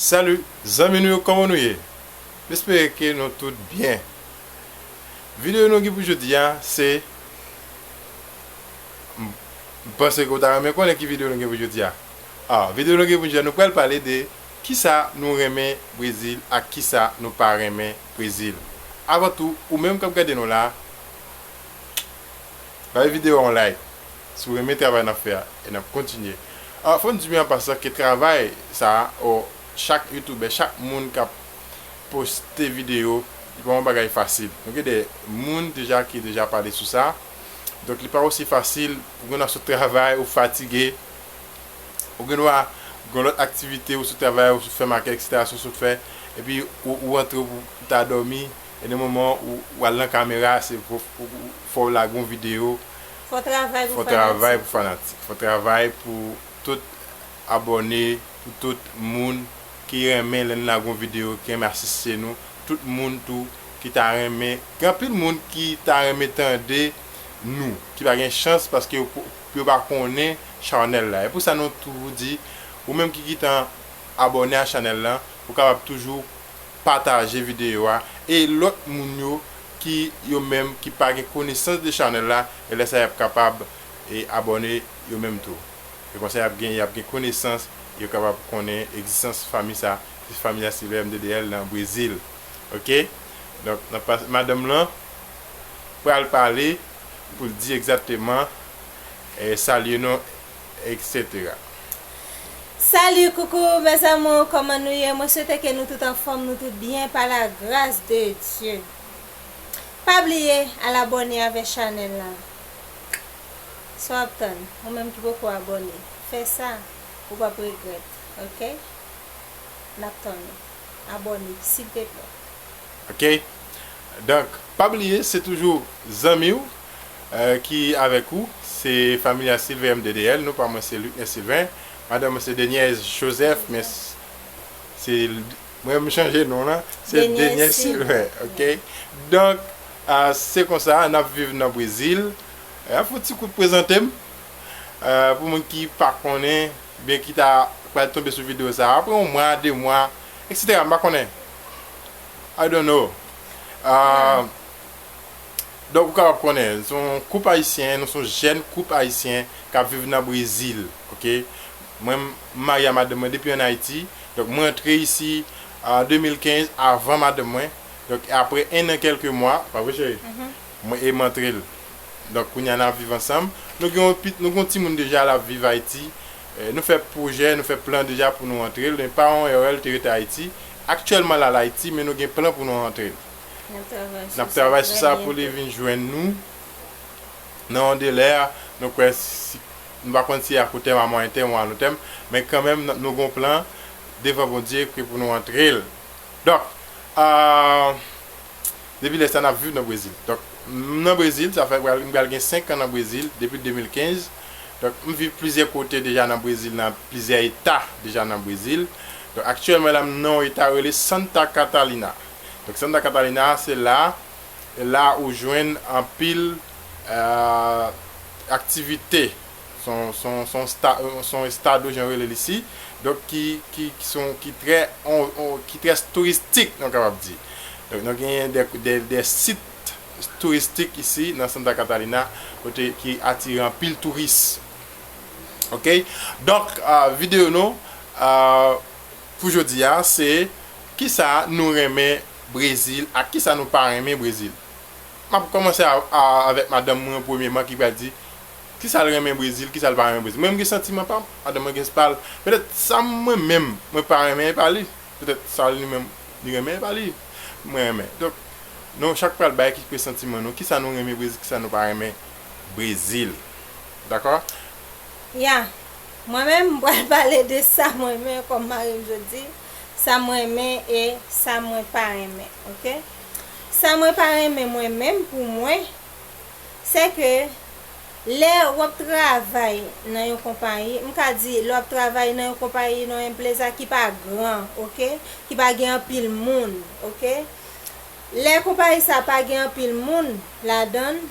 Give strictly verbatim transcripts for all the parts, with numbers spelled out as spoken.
Salut, zanmi nou yo, kòman nou ye? M espere ke nou tout byen. Videyo nou gen pou jodi a, se, m m panse ke w ta renmen konnen ki videyo nou gen pou jodi a. Ah, videyo nou gen pou jodi a, nou pral pale de kisa nou renmen Brezil ak kisa nou pa renmen Brezil. Avan tou, ou menm k ap gade nou la, bay videyo a yon like si w renmen travay n ap fè a, e n ap kontinye. Ah, fò n di byen an pasan ke travay sa a, o, chak youtubè, chak moun k ap poste videyo, li pa yon bagay fasil. Nou gen de moun deja ki deja pale sou sa. Donk, li pa osi fasil pou gen w ap sot travay, ou fatige, ou gen dwa gen lòt aktivite, ou sot travay, ou sot fè makèt, et cetera, si w sot fè, epi ou, ou rantre, ou ta dòmi, e nan moman ou, ou al nan kamera, se fò, fò, fò w lage yon videyo, Fò travay pou fò travay fanatik. Pou fanatik, fò travay pou tout abòne, pou tout moun ki renmen lè n lage yon videyo, ki renmen asiste nou, tout moun tou ki ta renmen, gen anpil moun ki ta renmen tande nou, ki pa gen chans paske yo, yo pa konnen chanèl la. E pou sa nou toujou di, ou menm ki gentan abòne a chanèl la, ou kapab toujou pataje videyo a, e lòt moun yo ki yo menm ki pa gen konesans de chanèl la, e lè sa y ap kapab e abòne yo menm tou. E konsa y ap gen, y ap gen konesans, yo kapab konnen egzistans fanmi sa, se fanmi a Silvè M D D L nan Brezil. Oke? Donk, n ap pase, madanm lan pral pale pou l di egzakteman, eh, salye nou, et cetera. Salut, coucou mes amours, kòman nou ye? Mwen swete ke nou tout anfòm, nou tout byen pa la gras de Dye. Pa bliye al abòne avè chanèl la. Sa w ap tann? Ou menm ki poko abòne, fè sa, ou p ap regrèt, oke? N ap tann ou. Abòne, silteplè. Oke? Donk, pa bliye, se toujou zanmi w, eh, ki avèk ou. Se Familia Silvè M D D L. Non pa mwen se Lucness Sylvain. Madanm mwen se Deniez Joseph, men s-, se, mwen m chanje non lan. Se Deniez Sylvain, oke? Donk, ah, se konsa, n ap viv nan Brezil. Eh, fè yon ti kout prezante m. Eh, pou moun ki pa konnen, oubyen ki ta pral tonbe sou videyo sa a, apre yon mwa, de mwa, et cetera, m pa konnen. I don't know. Ah, donk, ou kapab konnen, se yon koup ayisyen, nou se yon jèn koup ayisyen k ap viv nan Brezil, oke? Mwen, m marye a madanm mwen depi ann Ayiti. Donk, mwen antre isi an de mil kenz avan madanm mwen. Donk, apre en an, kèlke mwa, pa vre, cheri? Mwen, e m antre l. Donk, kounye a, n ap viv ansanm. Nou gen yon pit-, nou gen yon timoun deja, l ap viv Ayiti. Eh, nou fè pwojè, nou fè plan deja pou nou antre l, men paran erè l te rete Ayiti. Aktyèlman, l al Ayiti, men nou gen plan pou nou antre l. N ap travay sou sa pou li vin jwenn nou nan yon de lè, nou kwè si, nou pa konn si a kout tèm, a mwayen tèm ou a long tèm, men kanmenm, n-, nou gen yon plan devan Bondye ke pou nou antre l. Donk, ah, depi lè sa, n ap viv nan Brezil. Donk, m nan Brezil, sa fè pral, m pral gen senk an nan Brezil, depi de mil kenz. Donk, m viv plizyè kote deja nan Brezil, nan plizyè eta deja nan Brezil. Donk, aktyèlman la, m nan yon eta rele Santa Catarina. Donk, Santa Catarina, se la, la ou jwenn anpil, eh, aktivite. Se yon, se yon, se yon sta-, se yon estado, jan yo rele l isi. Donk, ki, ki, ki se yon, ki trè, on, on, ki trè touristik, nou kapab di. Donk, nou genyen de, de, de sit touristik isi, nan Santa Catarina, kote ki atire anpil touris. Oke? Donk, ah, videyo nou, ah, pou jodi a, se kisa nou renmen Brezil ak kisa nou pa renmen Brezil. M ap kòmanse a, a, avèk madanm mwen premyeman ki pral di kisa l renmen Brezil, kisa l pa renmen Brezil. Mwen, m gen santiman pa m, madanm mwen gen pa l. Petèt sa mwen menm, mwen pa renmen, e pa li. Petèt sa li menm, li renmen, e pa li mwen renmen. Donk, nou chak pral bay ki presantiman nou, kisa nou renmen Brezil, kisa nou pa renmen Brezil. Dakò? Ya, mwen menm, m pral pale de sa mwen renmen kòm mari m jodi, sa mwen renmen e sa mwen pa renmen, oke? Sa mwen pa renmen mwen menm pou mwen, se ke lè w ap travay nan yon konpayi, m ka di lè w ap travay nan yon konpayi, nan yon enpresa ki pa gran, oke? Ki pa gen anpil moun, oke? Lè konpayi sa pa gen anpil moun ladan l,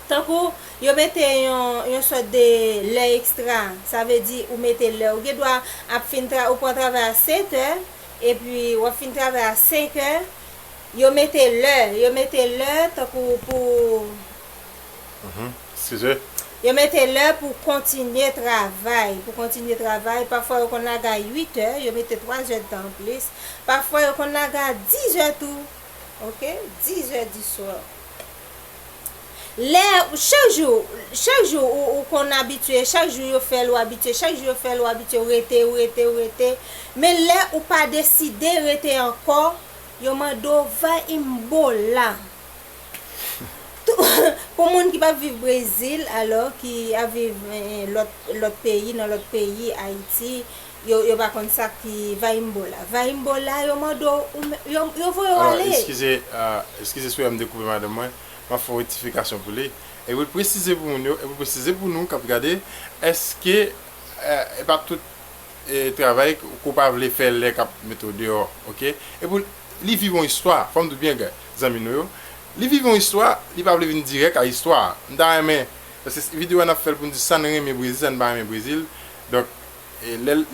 Tankou yo mete yon, yon sòt de lè ekstra, sa vle di ou mete lè. Ou gen dwa ap fin tra, ou pran travay a sèt è, epi w ap fin travay a senk è, yo mete lè, yo mete lè tankou pou Mhm. Eskize. Yo mete lè pou kontinye travay, pou kontinye travay. Pafwa yo konn lage a uit è, yo mete twa zè tan anplis. Pafwa yo konn lage a dis è tou. Oke? Dis è di swa. Lè, chak jou, chak jou ou, ou konn abitye, chak jou yo fè l ou abitye, chak jou yo fè l ou abitye, ou rete, ou rete, ou rete. Men lè ou pa deside rete ankò, yo mande w va imbola. Tou- Pou moun ki p ap viv Brezil, alò, ki ap viv eh, lòt, lòt peyi, nan lòt peyi, Ayiti, yo, yo pa konn sa ki va imbola. Va imbola, yo mande w, ou men- yo, yo voye w Ah, ale. Eskize, ah, eskize si w wè m dekoupe madanm mwen, m ap fè yon rektifikasyon pou li. E pou l presize pou moun yo, e pou l presize pou nou k ap gade, èske eh, e pa tout eh, travay ke w pa vle fè lè k ap mete w deyò, oke? E pou li viv yon istwa, fò m di w byen, zanmi nou yo. Li viv yon istwa, li pa vle vin dirèk a istwa a. M ta renmen, paske videyo a n ap fè l pou n di sa n renmen Brezil, sa n pa renmen Brezil. Donk, eh, lè l-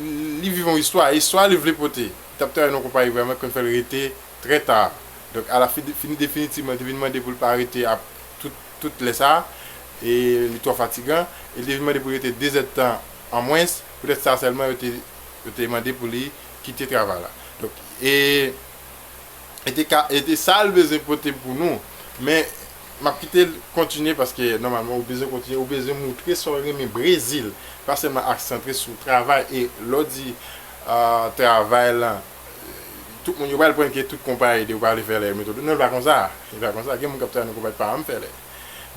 li viv yon istwa, istwa li vle pote. Li t ap travay nan yon konpayi vrèman k konn fè l rete trè ta. Donk, a la fin, fini definitivman, li te vin mande pou l pa rete ap tout, tout lè sa a, e li twò fatigan, e li te vin mande pou l rete de zèdtan an mwens, poutèt sa sèlman yo te, yo te mande pou li kite travay la. Donk, e, e te ka, e te sa l bezwen pote pou nou, men m ap kite l kontinye paske nòmalman ou bezwen kontinye, ou bezwen moutre sa w renmen Brezil, pa sèlman aksantre sou travay, e lè w di ah, travay lan, tout moun yo pral pran ke tout konpayi de ou pa vle fè lè yo mete w deyò. Non, li pa konsa. Li pa konsa. Gen moun k ap travay nan konpayi pa janm fè lè.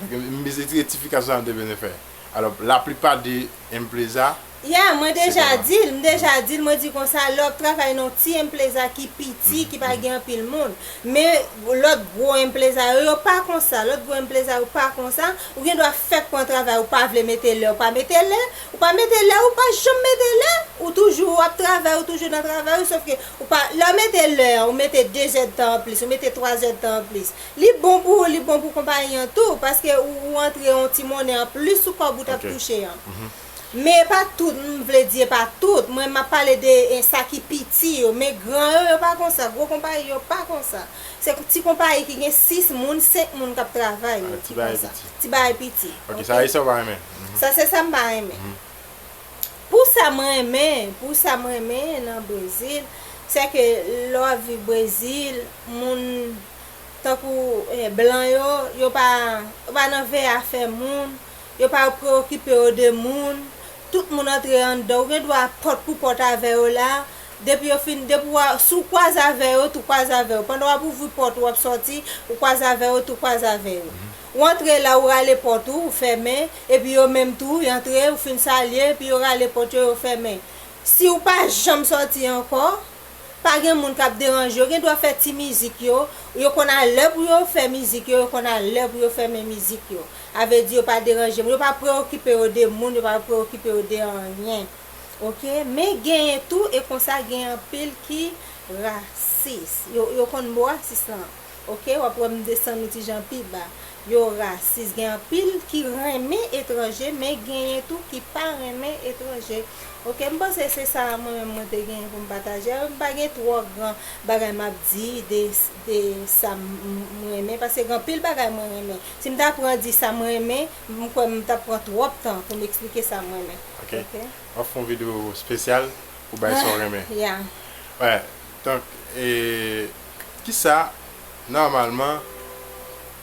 Donk, m- m- se ti rektifikasyon sa m te bezwen fè. Alò, laplipa de empreza, Ya, mwen se deja konsa. di l, m deja di l, mwen di konsa, lè w ap travay nan yon ti empreza ki piti, ki pa gen anpil moun, men lòt gwo empreza yo, yo pa konsa, lòt gwo empreza yo pa konsa, ou gen dwa fèk pran travay, ou pa vle mete lè, ou pa mete lè, Ou pa mete lè, ou pa janm mete lè, ou toujou ap travay, ou toujou nan travay, ou, sòf ke ou pa, lè w mete lè, ou mete de zèdtan anplis, ou mete twa zèdtan anplis. Li bon pou ou, li bon pou konpayi an tou, paske ou, ou antre yon ti monnen anplis sou kòb ou t ap Ok. touche an. Mhm. Men e pa tout, m vle di e pa tout, mwen m ap pale de eh, sa ki piti yo, men gran yo, yo pa konsa, gwo konpayi yo pa konsa. Se ti konpayi ki gen sis moun, senk moun k ap travay yo Ah, ti ki bagay konsa. piti. Ti bagay piti. Ok, Ok? sa e sa w pa renmen. Mhm. Sa se sa m pa renmen. Mhm. Pou sa m renmen, pou sa m renmen nan Brezil, se ke lè w ap viv Brezil, moun tankou eh, blan yo, yo pa, yo pa nan veye afè moun, yo pa preokipe yo de moun, tout moun antre anndan, ou gen dwa pòt pou pòt avè yo la, depi yo fin, depi w a- si w kwaze avè yo, tou kwaze avè yo. Pandan w ap ouvri pòt ou, w ap sòti, ou kwaze avè yo, tou kwaze avè yo. Ou antre la, ou rale pòt ou, ou fèmen, epi yo menm tou, y antre, ou fin salye, epi yo rale pòt yo, yo fèmen. Si w pa janm sòti ankò, pa gen moun k ap deranje yo, gen dwa fè ti mizik yo, yo konn a lè pou yo fè mizik yo, yo konn a lè pou yo fèmen mizik yo. A vle di yo pa deranje moun, yo pa preokipe yo de moun, yo pa preokipe yo de anyen. Oke? Men genyen tou, e konsa gen anpil ki rasis. Yo, yo konn mo rasis lan. Oke, w ap wè m desann yon ti jan pi ba. Yo rasis. Gen anpil ki renmen etranje, men genyen tou ki pa renmen etranje. Oke, m panse se sa mwen menm mwen te genyen pou m pataje. M pa gen twò gran bagay m ap di de, de sa m, m renmen, paske gen anpil bagay mwen renmen. Si m ta pran di sa m renmen, m kwè m t ap pran twòp tan pou m eksplike sa m renmen. Ok. Ok? W ap fè yon videyo espesyal pou bay sa w renmen. Ya. Wè, donk, e, kisa, nòmalman,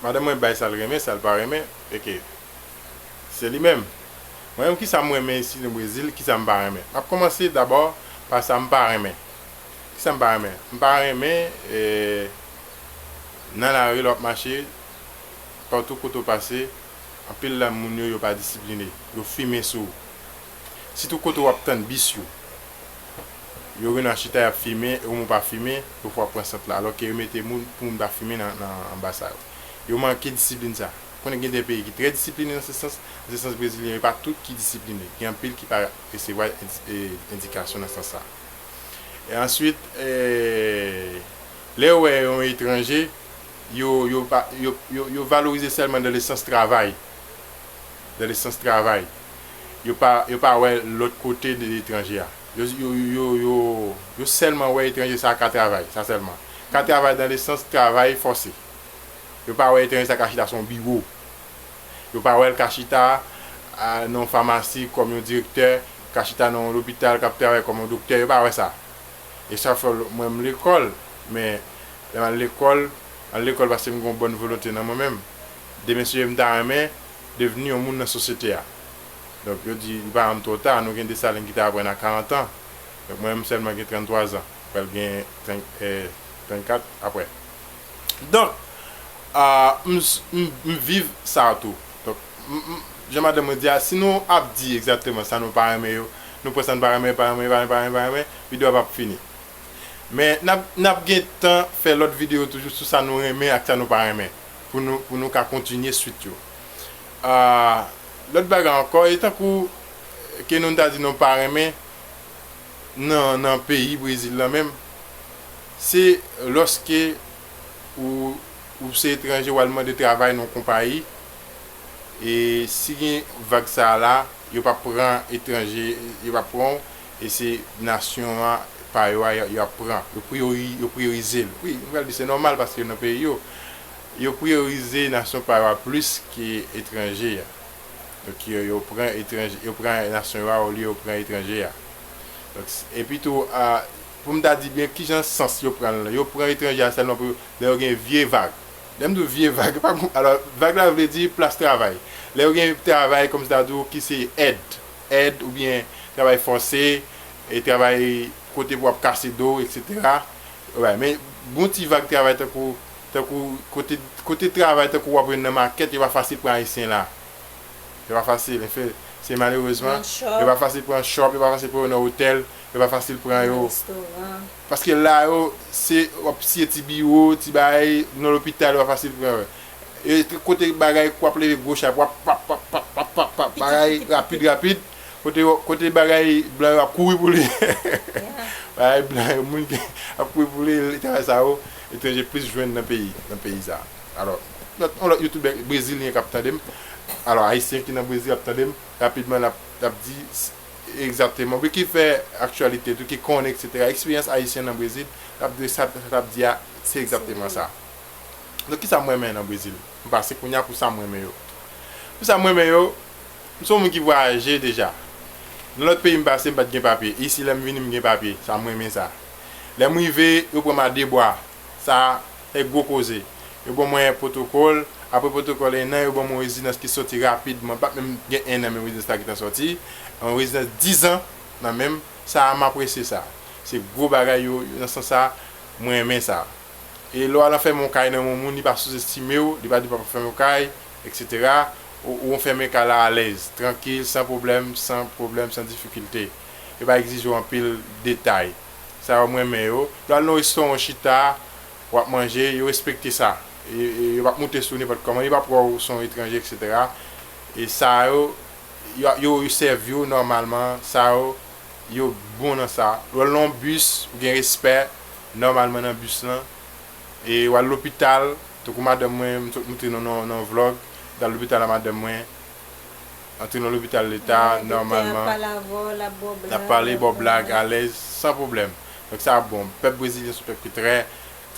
madanm mwen bay sa l renmen, sa l pa renmen, eke, se li menm. Mwen menm, kisa m renmen isi nan Brezil, kisa m pa renmen. M ap kòmanse dabò pa sa m pa renmen. Kisa m pa renmen? M pa renmen, e, nan lari, lè w ap mache, patou kote w pase, anpil nan moun yo, yo pa disipline. Yo fimen sou ou. Sitou kote w ap tann bis yo. Yo gen nan chita, y ap fimen, e ou menm w pa fimen, yo fè w ap pran sant la. Alòske yo mete moun pou moun pa fimen nan, nan anba sa yo. Yo manke disiplin sa. Konnen gen de peyi ki trè disipline nan se sans, nan se sans brezilyen, e pa tout ki disipline. Gen anpil ki pa resevwa edi- e, edikasyon nan sans sa. E answit, e, lè yo wè yon etranje, yo, yo, pa, yo, yo, yo valorize sèlman nan le sans travay. dans le sens travay. Yo pa, yo pa wè lòt kote de etranje a. Yo, yo, yo, yo, yo sèlman wè etranje sa ka travay, sa sèlman. Ka travay dans le sens travay fòse. Yo pa wè etranje sa ka chita sou yon biwo. Yo pa wè l ka chita a, nan yon famasi kòm yon direktè, ka chita nan yon lopital k ap travay kòm yon doktè. Yo pa wè sa. E sa fè l, mwen m lekòl, men lè m al lekòl, m al lekòl paske m gen yon bòn volonte nan mwen menm. Demen si Dye vle m ta renmen devni yon moun nan sosyete a. Donk yo di li pa janm twò ta, nou gen Desalin ki te aprann a karant an. Donk mwen menm sèlman gen tranntwa zan, pral gen trant, eh, trannkat apre. Donk, ah, m, m, m viv sa tou. Donk, m, m, jan madanm mwen di a, si nou ap di egzakteman sa nou pa renmen yo, nou pran sa nou pa renmen, pa renmen, pa renmen, pa renmen, pa renmen, videyo a p ap fini. Men n ap, n ap gen tan fè lòt videyo toujou sou sa nou renmen ak sa nou pa renmen, pou nou, pou nou ka kontinye swit yo. Ah, lòt bagay ankò, e tankou ke nou ta di nou pa renmen nan, nan peyi Brezil la menm, se lòske ou, ou se etranje, w al mande travay nan yon konpayi, e si gen vag sa a la, yo p ap pran etranje, yo p ap pran w, e se nasyon an pa yo a, yo, yo ap pran. Yo priyori-, yo priyorize l. Wi, m pral di se nòmal paske yo nan peyi yo. Yo priyorize nasyon pa yo a plis ke etranje a. Donk, yo, yo pran etranje, yo pran nasyon yo a olye yo pran etranje a. Donk, s-, epi tou, a, pou m ta di byen, kijan sans yo pran l lan? Yo pran etranje a sèlman pou lè yo gen vye vag. Lè m di w vye vag, pa gon, alò, vag la vle di plas travay. Lè yo gen travay, kòm si ta di w, ki se èd, èd oubyen travay fòse, e travay kote pou w ap kase do, etsetera. Yo bay, men gon ti vag travay tankou, tankou kote, kote travay tankou w ap jwenn nan makèt, yo pa fasil pran Ayisyen la. Yo pa fasil, anfen, se malerezman. Nan chòp. Yo pa fasil pran chòp, yo pa fasil pran yo nan otèl, yo pa fasil pran yo. Nan restoran. Paske la yo, se, w ap siye ti biwo, ti bagay, nan lopital, yo pa fasil pran yo. E t-, kote bagay, w ap leve gwo chay, w ap pap, pap, pap, pap, pap, pap, bagay rapid, rapid. Kote, kote bagay blan yo ap kouri pou li. Yeah. Bagay blan yo, moun ki ap kouri pou li, travay sa yo, etranje plis jwenn nan peyi, nan peyi sa. Alò, lòt, yon lòt youtubè brezilyen k ap tande m. Alò, ayisyen ki nan Brezil ap tande m, rapidman, l ap, l ap di s-, egzakteman. Wi, ki fè aktyalite tou, ki konnen, etsetera. Eksperyans ayisyen nan Brezil, l ap di sa, sa l ap di a, se egzakteman sa. Donk, ki sa m renmen nan Brezil? M pase kounye a pou sa m renmen yo. Pou sa m renmen yo, m se yon moun ki vwayaje deja. Nan lòt peyi m pase, m pa t gen papye. Isi, lè m vini, m gen papye. Sa, m renmen sa. Lè m rive, yo pran m a de bra. Sa, se gwo koze. Yo ban mwen pwotokòl. Apre pwotokòl en an, yo ban mwen yon rezidans ki soti rapidman. Pa t menm gen en an, men rezidans la gentan soti. Yon rezidans diz an nan men m. Sa, m apresye sa. Se gwo bagay yo, yo nan sans sa, mwen renmen sa. E lè w al anfèmen yon kay nan men yon moun, li pa souzestime w, li pa di w pa fèmen yon kay, etsetera. Ou, ou anfèmen kay la alèz, trankil, san pwoblèm, san pwoblèm, san difikilte. Yo pa egzije w anpil detay. Sa yo m renmen yo. Lè w al nan yon restoran, w chita, w ap manje, yo respekte sa. E, e yo p ap moute sou w nenpòt kòman, yo p ap wè w se yon etranje, etsetera. E sa yo, yo, yo, yo sèvi w nòmalman, sa yo, yo bon nan sa. Lè w al nan yon bis, ou gen respè, nòmalman nan bis lan. E w al lopital, tankou madanm mwen, m sot montre nou nan, nan vlòg, m t al lopital a madanm mwen, antre nan lopital leta, nòmalman. Doktè a pale avè w, l ap ba w blag, l ap pale, ba w blag, alèz, san pwoblèm. Donk sa bon. Pèp brezilyen se yon pèp ki trè,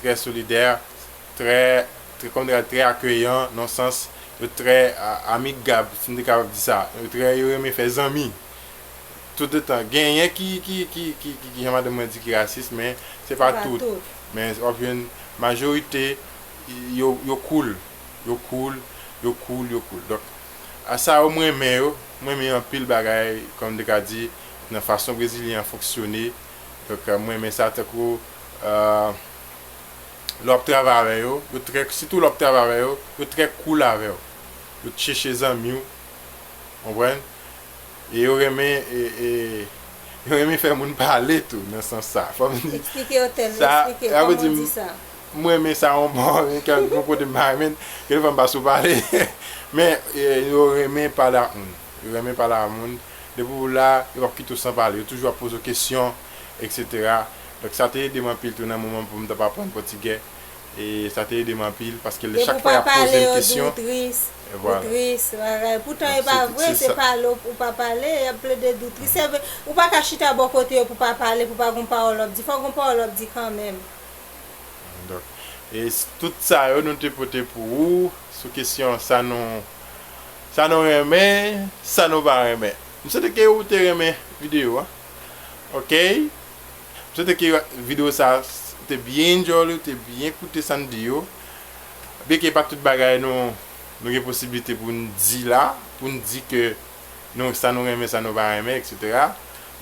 trè solidè, trè, trè, kòm yo di, trè akeyan, nan sans, yo trè a-, amigab, si m te kapab di sa. Yo trè, yo renmen fè zanmi. Toutotan, genyen ki, ki, ki, ki, ki, ki, jan madanm mwen di, ki rasis, men se pa tout. Se pa tout. Men w ap jwenn majorite, yo, yo cool. Yo cool, yo cool, yo cool. Donk, a sa yo, m renmen yo. M renmen anpil bagay, kòm m te ka di, nan fason brezilyen an fonksyone. Donk, euh, m renmen sa, tankou, euh, lè w ap travay avè yo, yo trè, sitou lè w ap travay avè yo, yo trè cool avè w. Yo chèche zanmi w, konprann? E yo renmen, e, e, yo renmen fè moun pale tou, nan sans sa. Fò m di, eksplike yo tèl, sa, eksplike sa vle kòman di, w di sa. M renmen sa yon bò, men kèk yon kote m pa renmen, kèk fwa m pa sou pale. Men, e, yo renmen pale ak moun. Yo renmen pale ak moun. Depi w la, yo p ap kite w san pale. Yo toujou ap poze w kesyon, etsetera. Donk, sa te ede m anpil tou nan moman pou m t ap aprann pòtigè. E sa te ede m anpil, paske chak fwa y ap poze m kesyon, ou tris, bagay. Poutan e pa vre, se pale w pa pale, y ap plede di w tris. Se vre, ou pa ka chita bò kote yo pou pa pale, pou pa gon pawòl w ap di. Fò gon pawòl w ap di kanmenm. Donk, e tout sa yo nou te pote pou ou sou kesyon sa nou sa nou renmen, sa nou pa renmen. M swete ke ou te renmen videyo a. Ok? M swete ke videyo sa ou te byen enjoy li, ou te byen koute sa n di yo. Byenke pa tout bagay nou nou gen posiblite pou n di la, pou n di ke nou sa nou renmen, sa nou pa renmen, etsetera.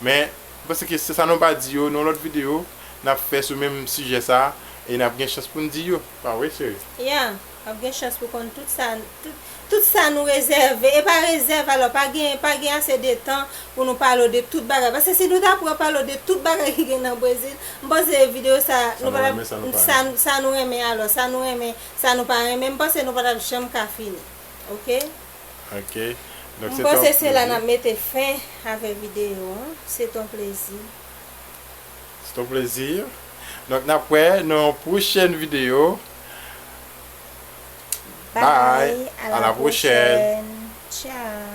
Men m panse ke se sa nou pa di yo nan lòt videyo n ap fè sou menm sijè sa, e n ap gen chans pou n di yo. Pa vre, cheri? Yeah, w ap gen chans pou konn tout sa, tout, tout sa nou rezève. E pa rezève, alò, pa gen, pa gen ase de tan pou nou pale w de tout bagay. Paske si nou ta pran pale w de tout bagay ki gen nan Brezil, m panse videyo sa, nou pa t ap, sa, sa nou renmen, alò, sa nou renmen, sa nou pa renmen, m panse nou pa t ap janm ka fini. Ok? Ok. M panse se la n ap mete fen avè videyo an. Se t on plezi. Se t on plezi. Donk, n ap wè nan yon pwochèn videyo. Bye. A la pwochèn. Ciao.